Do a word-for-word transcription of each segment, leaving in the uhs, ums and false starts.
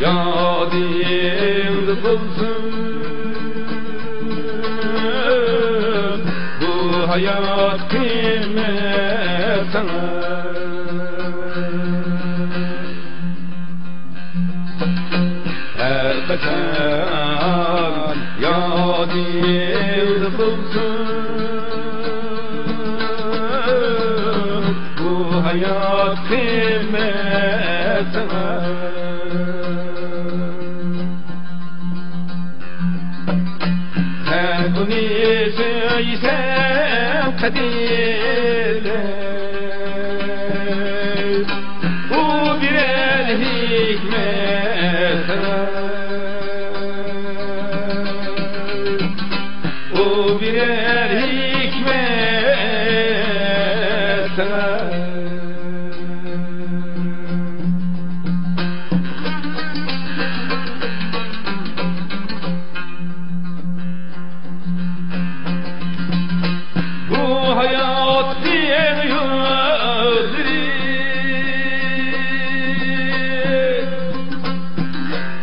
يادىڭدا بولسۇن بۇ ھايات قىممەت ساڭا. ھەر قاچان يادىڭدا بولسۇن بۇ ھايات قىممەت ساڭا. سەن ئۇنى سۆيسەڭ قەدىرلەپ، ئۇ بېرەر ھېكمەت ساڭا. ئۇ بېرەر ھېكمەت ساڭا. بۇ ھاياتنىڭ يوللىرى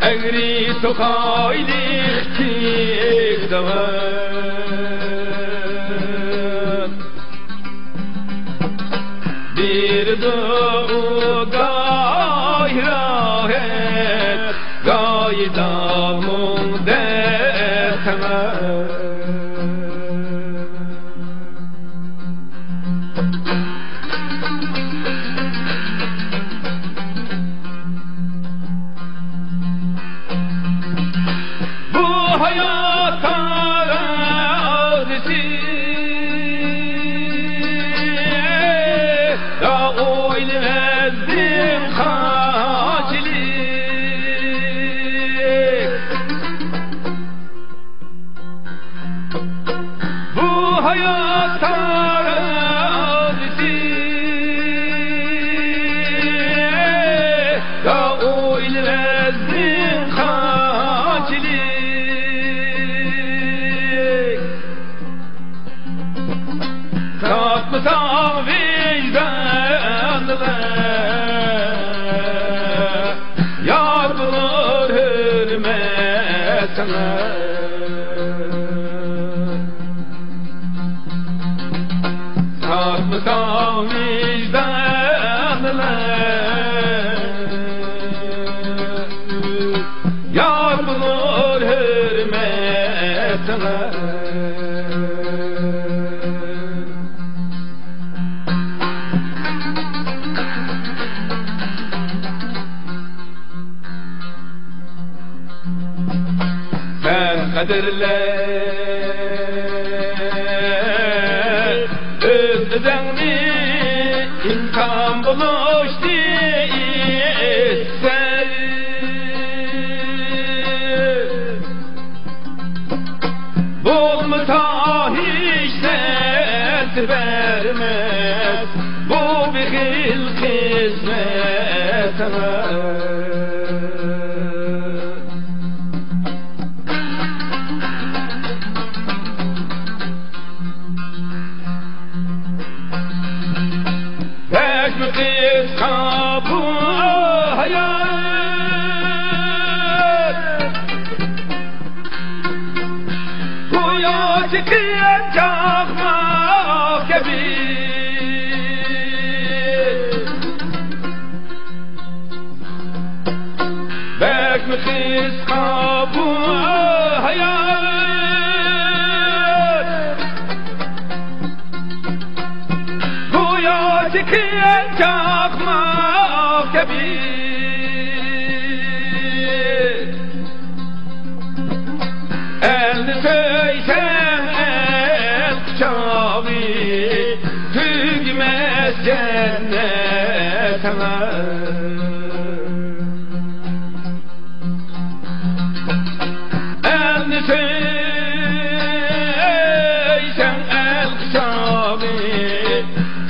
ئەگرى توقايلىق تىك داۋا. بېرىدۇ ئۇ گاھى راھەت، گاھىدا مۇڭ دەرد ساڭا. بۇ ھايات تارازىسى، يا ئويلىۋەتتىم قانچىلىك. بۇ ھايات تارازىسى، يا ئويلىۋەتتىم قانچىلىك. تاپمىساڭ ۋىجدانلا يار بولۇر ھۆرمەت ساڭا. تاپمىساڭ ۋىجدانلا يار بولۇر ھۆرمەت ساڭا. سەن قەدىرلە ئۆز ئۆزۈڭنى، ئىنسان بولۇشنى ئىستەر. بولمىسا ھېچ نەرسە بەرمەس بۇ بېخىل قىسمەت ساڭا. بەكمۇ قىسقا بۇ ھايات، گوياكى قىيان چاقماق كەبى. بەكمۇ قىسقا بۇ ھايات، گوياكى قىيان چاقماق كەبى. ئەلنى سۆيسەڭ ئەل قۇچاقى، تۈگىمەس جەننەت ساڭا. ئەلنى سۆيسەڭ ئەل قۇچاقى،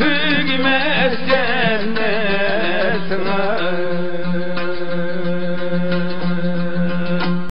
تۈگىمەس جەننەت ساڭا.